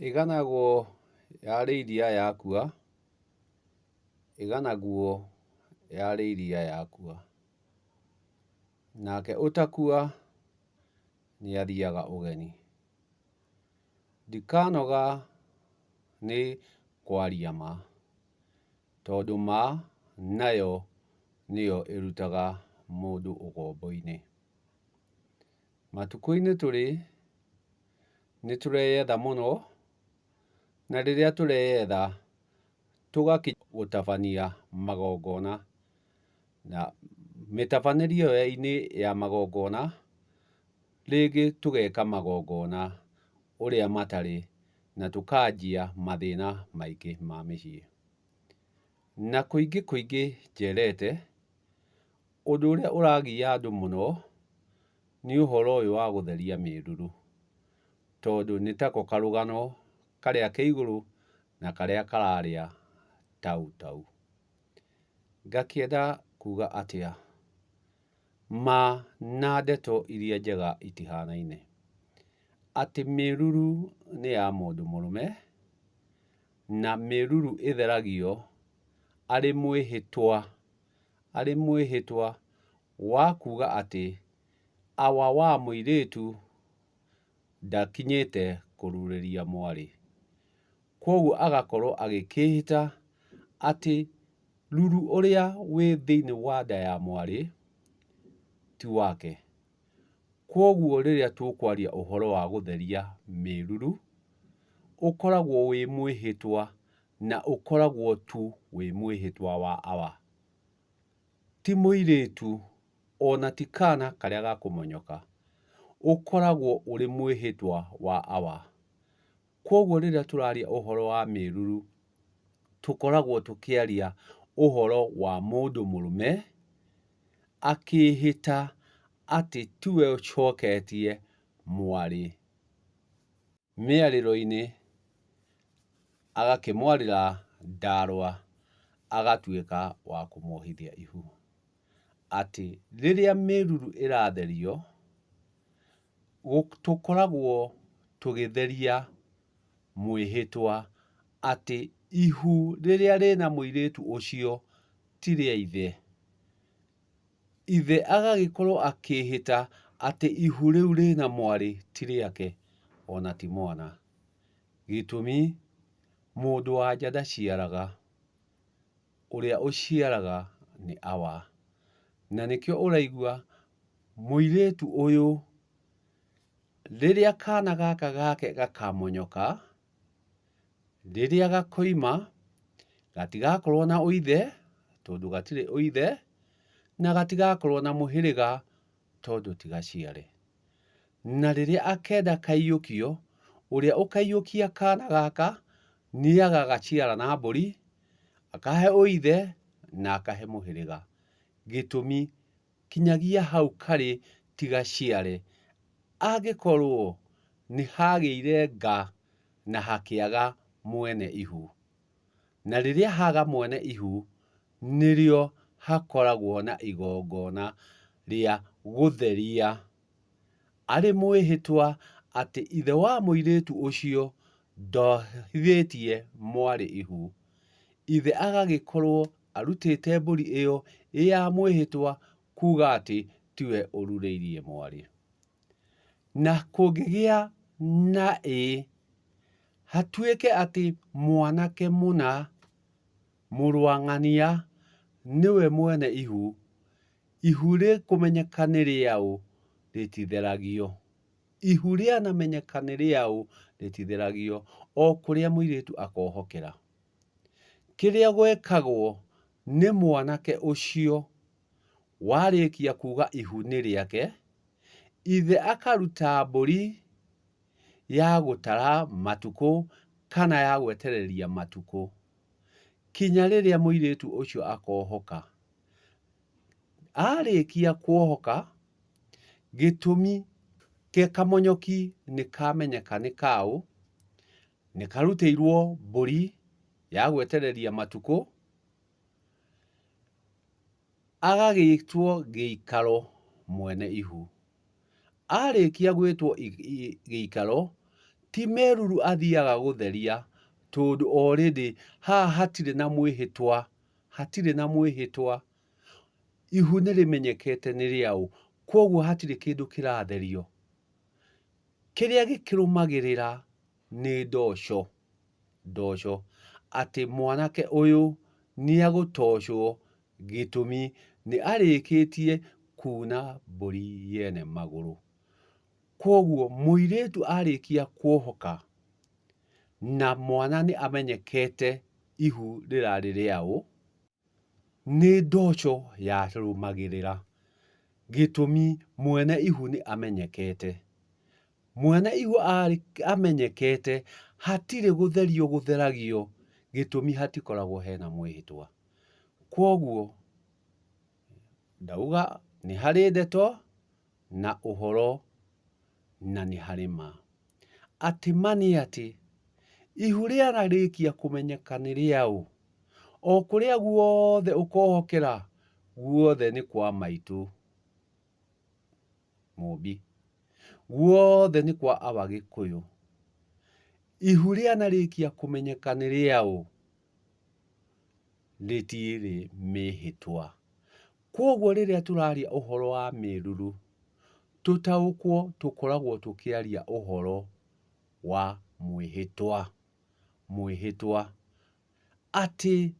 Ĩganagwo yarĩ iria yakua, ĩganagwo yarĩ iria yakua. Nake ũtakua nĩathiaga ũgeni. Ndikanoga nĩ kwaria ma, tondũ ma nayo nĩyo ĩrutaga mũndũ ũgombo-inĩ. Matukũ-inĩ tũrĩ, nĩtũreyetha mũno, na rĩrĩa tũreyetha tũgakinya gũtabania magongona, na mĩtabanĩrie-inĩ ya magongona, rĩngĩ tũgeka magongona ũrĩa matarĩ na tũkanjia mathĩna maingĩ ma mĩciĩ. Na kũingĩ kũingĩ njerete, ũndũ ũrĩa ũragia andũ mũno nĩ ũhoro ũyũ wa gũtheria mĩruru, tondũ nĩ tako karũgano karĩa ke igũrũ na karĩa kararĩa tau tau. Ngakĩenda kuga atĩa? Ma na ndeto iria njega itihanaine. Atĩ mĩruru nĩ ya mũndũ mũrũme, na mĩruru ĩtheragio arĩ mwĩhĩtwa, arĩ mwĩhĩtwa wa kuga atĩ awa wa mũirĩtu ndakinyĩte kũrurĩria mwarĩ. Kwoguo agakorwo agĩkĩhĩta atĩ ruru ũrĩa wĩ thĩinĩ wa nda ya mwarĩ ti wake. Kwoguo rĩrĩa tũkwaria ũhoro wa gũtheria mĩruru, ũkoragwo wĩ mwĩhĩtwa na ũkoragwo tu wĩ mwĩhĩtwa wa awa. Ti mũirĩtu ona ti kana karĩa gakũmonyoka, ũkoragwo ũrĩ mwĩhĩtwa wa awa. Kwoguo rĩrĩa tũraria ũhoro wa mĩruru, tũkoragwo tũkĩaria ũhoro wa mũndũ mũrũme akĩhĩta atĩ tiwe ũcoketie mwarĩ mĩarĩro-inĩ, agakĩmwarĩra ndarwa agatuĩka wa kũmuohithia ihu. Atĩ rĩrĩa mĩruru ĩratherio, tũkoragwo tũgĩtheria mwĩhĩtwa atĩ ihu rĩrĩa rĩna mũirĩtu ũcio ti rĩa ithe. Ithe agagĩkorwo akĩhĩta atĩ ihu rĩu rĩna mwarĩ ti rĩake ona ti mwana. Gĩtũmi, mũndũ wa nja ndaciaraga, ũrĩa ũciaraga nĩ awa. Na nĩkĩo ũraigua mũirĩtu ũyũ rĩrĩa kana gaka gake gakamonyoka, rĩrĩa gakoima, gatigakorwo na ũithe, tondũ gatirĩ ũithe, na gatigakorwo na mũhĩrĩga, tondũ ti gaciare. Na rĩrĩa akenda kaiyũkio, ũrĩa ũkaiyũkia kana gaka, nĩ agagaciara na mbũri, akahe ũithe, na akahe mũhĩrĩga. Gĩtũmi, kinyagia hau karĩ ti gaciare, angĩkorwo nĩ hagĩire nga na hakĩaga mwene ihu. Na rĩrĩa haga mwene ihu, nĩrĩo hakoragwo na igongona rĩa gũtheria, arĩ mwĩhĩtwa atĩ ithe wa mũirĩtu ũcio ndohithĩtie mwarĩ ihu. Ithe agagĩkorwo arutĩte mbũri ĩyo ĩ ya mwĩhĩtwa kuga atĩ tiwe ũrurĩirie mwarĩ. Na kũngĩgĩa na ĩ, hatuĩke atĩ mwanake mũna, mũrũ wa ng'ania, nĩwe mwene ihu, ihu rĩkũmenyeka nĩ rĩaũ rĩtitheragio. Ihu rĩanamenyeka nĩ rĩaũ rĩtitheragio o kũrĩa mũirĩtu akohokera. Kĩrĩa gwekagwo nĩ mwanake ũcio warĩkia kuga ihu nĩ rĩake, ithe akaruta mbũri ya gũtara matukũ kana ya gwetereria matukũ kinya rĩrĩa mũirĩtu ũcio akohoka. Arĩkia kuohoka, gĩtũmi kĩa kamonyoki nĩ kamenyeka nĩ kaũ, nĩ karutĩirwo mbũri ya gwetereria matukũ, agagĩtwo gĩikaro mwene ihu. Arĩkia gwĩtwo gĩikaro, Ti meruru athiaga gũtheria tondũ already haha hatirĩ na mwĩhĩtwa, hatirĩ na mwĩhĩtwa. Ihu nĩ rĩmenyekete nĩ rĩaũ, kwoguo hatirĩ kĩndũ kĩratherio. Kĩrĩa gĩkĩrũmagĩrĩra nĩ ndoco, ndoco, atĩ mwanake ũyũ nĩ egũtocwo gĩtũmi nĩ arĩkĩtie kuna mbũri yene magũrũ. Kwoguo mũirĩtu arĩkia kuohoka na mwana nĩ amenyekete ihu rĩrarĩ rĩaũ, nĩ ndoco yarũmagĩrĩra. Gĩtũmi mwene ihu nĩ amenyekete. Mwene ihu amenyekete hatirĩ gũtherio gũtheragio gĩtũmi hatikoragwo hena mwĩhĩtwa. Kwoguo ndauga nĩ harĩ ndeto na ũhoro na nĩ harĩ ma. Atĩ ma nĩ atĩ, ihu rĩarĩkia kũmenyeka nĩ rĩaũ, o kũrĩa guothe ũkohokera, guothe nĩ kwa maitũ Mũmbi. Guothe nĩ kwa Awa Gĩkũyũ. Ihu rĩanarĩkia kũmenyeka nĩ rĩaũ, rĩtirĩ mĩhĩtwa. Kwoguo rĩrĩa tũraria ũhoro wa mĩruru, tũtaũkwo tũkoragwo tũkĩaria ũhoro wa mwĩhĩtwa, mwĩhĩtwa atĩ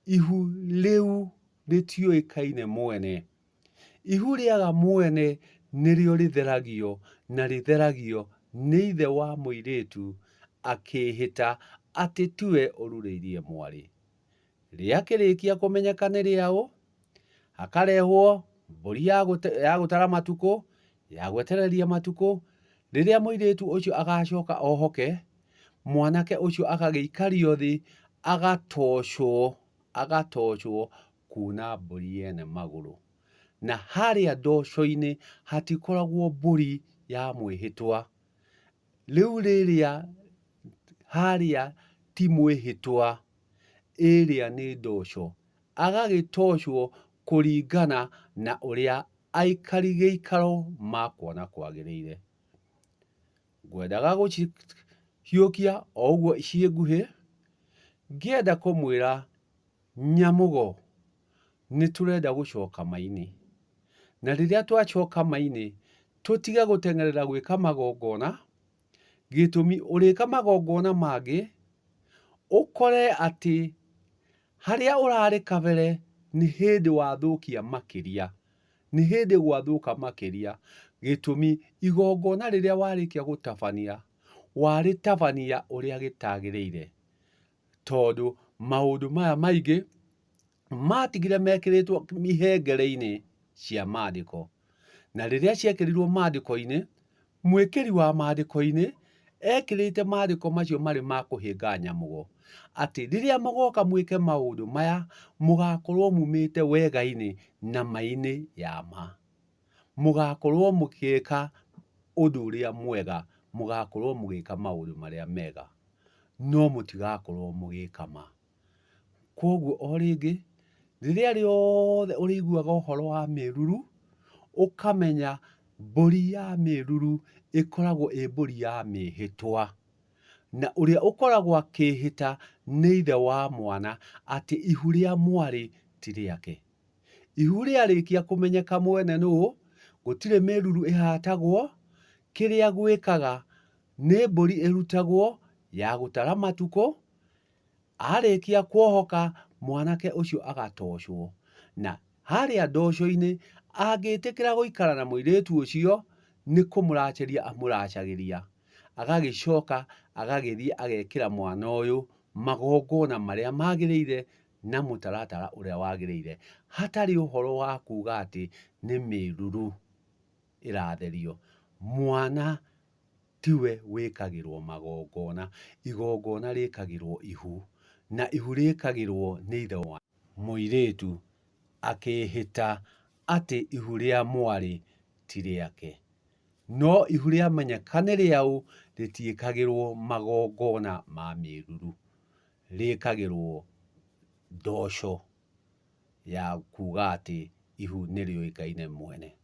ihu rĩu rĩtiũĩkaine mwene. Ihu rĩaga mwene nĩrĩo rĩtheragio na rĩtheragio nĩ ithe wa mũirĩtu akĩĩhĩta atĩ tiwe ũrurĩirie mwarĩ. Rĩakĩrĩkia kũmenyeka nĩ rĩaũ, hakarehwo mbũri ya gũtara matukũ, ya gwetereria matukũ, rĩrĩa mũirĩtu ũcio agacoka ohoke, mwanake ũcio agagĩikario thĩ, agatocwo, agatocwo kuna mbũri yene magũrũ. Na harĩa ndoco-inĩ hatikoragwo mbũri ya mwĩhĩtwa. Rĩu rĩrĩa harĩa ti mwĩhĩtwa, ĩrĩa nĩ ndoco, agagĩtocwo kũringana na ũrĩa aikari gĩikaro makuona kwagĩrĩire. Ngwendaga gũcihiũkia o ũguo ciĩ nguhĩ, ngĩenda kũmwĩra Nyamũgo nĩ tũrenda gũcoka ma-inĩ. Na rĩrĩa twacoka ma-inĩ, tũtige gũteng'erera gwĩka magongona, gĩtũmi ũrĩka magongona mangĩ, ũkore atĩ harĩa ũrarĩ kabere nĩ hĩndĩ wathũkia makĩria, nĩ hĩndĩ gwathũka makĩria, gĩtũmi igongona rĩrĩa warĩkia gũtabania, warĩtabania ũrĩa gĩtagĩrĩire. Tondũ maũndũ maya maingĩ matigire mekĩrĩtwo ihengere-inĩ cia maandĩko. Na rĩrĩa ciekĩrirwo maandĩko-inĩ, mwĩkĩri wa maandĩko-inĩ ekĩrĩte maandĩko macio marĩ ma kũhĩnga nyamũgo, atĩ rĩrĩa mũgoka mwĩke maũndũ maya, mũgakorwo mumĩte wega-inĩ na ma-inĩ ya ma. Mũgakorwo mũgĩka ũndũ ũrĩa mwega, mũgakorwo mũgĩka maũndũ marĩa mega, no mũtigakorwo mũgĩka ma. Kwoguo o rĩngĩ, rĩrĩa rĩothe ũrĩiguaga ũhoro wa mĩruru, ũkamenya mbũri ya mĩruru ĩkoragwo ĩ mbũri ya mĩhĩtwa. Na ũrĩa ũkoragwo akĩhĩta nĩ ithe wa mwana atĩ ihu rĩa mwarĩ ti rĩake. Ihu rĩarĩkia kũmenyeka mwene nũ, gũtirĩ mĩruru ĩhatagwo, kĩrĩa gwĩkaga nĩ mbũri ĩrutagwo ya gũtara matukũ, arĩkia kuohoka mwanake ũcio agatocwo. Na harĩa ndoco-inĩ angĩtĩkĩra gũikara na mũirĩtu ũcio nĩ kũmũracĩria amũracagĩria. Agagĩcoka agagĩthiĩ agekĩra mwana ũyũ magongona marĩa magĩrĩire na mũtaratara ũrĩa wagĩrĩire, hatarĩ ũhoro wa kuga atĩ nĩ mĩruru ĩratherio. Mwana tiwe wĩkagĩrwo magongona, igongona rĩkagĩrwo ihu, na ihu rĩkagĩrwo nĩ ithe wa mũirĩtu akĩhĩta atĩ ihu rĩa mwarĩ ti rĩake. No ihu rĩamenyeka nĩ rĩaũ, rĩtiĩkagĩrwo magongona ma mĩruru, rĩkagĩrwo ndoco ya kuga atĩ ihu nĩ rĩũĩkaine mwene.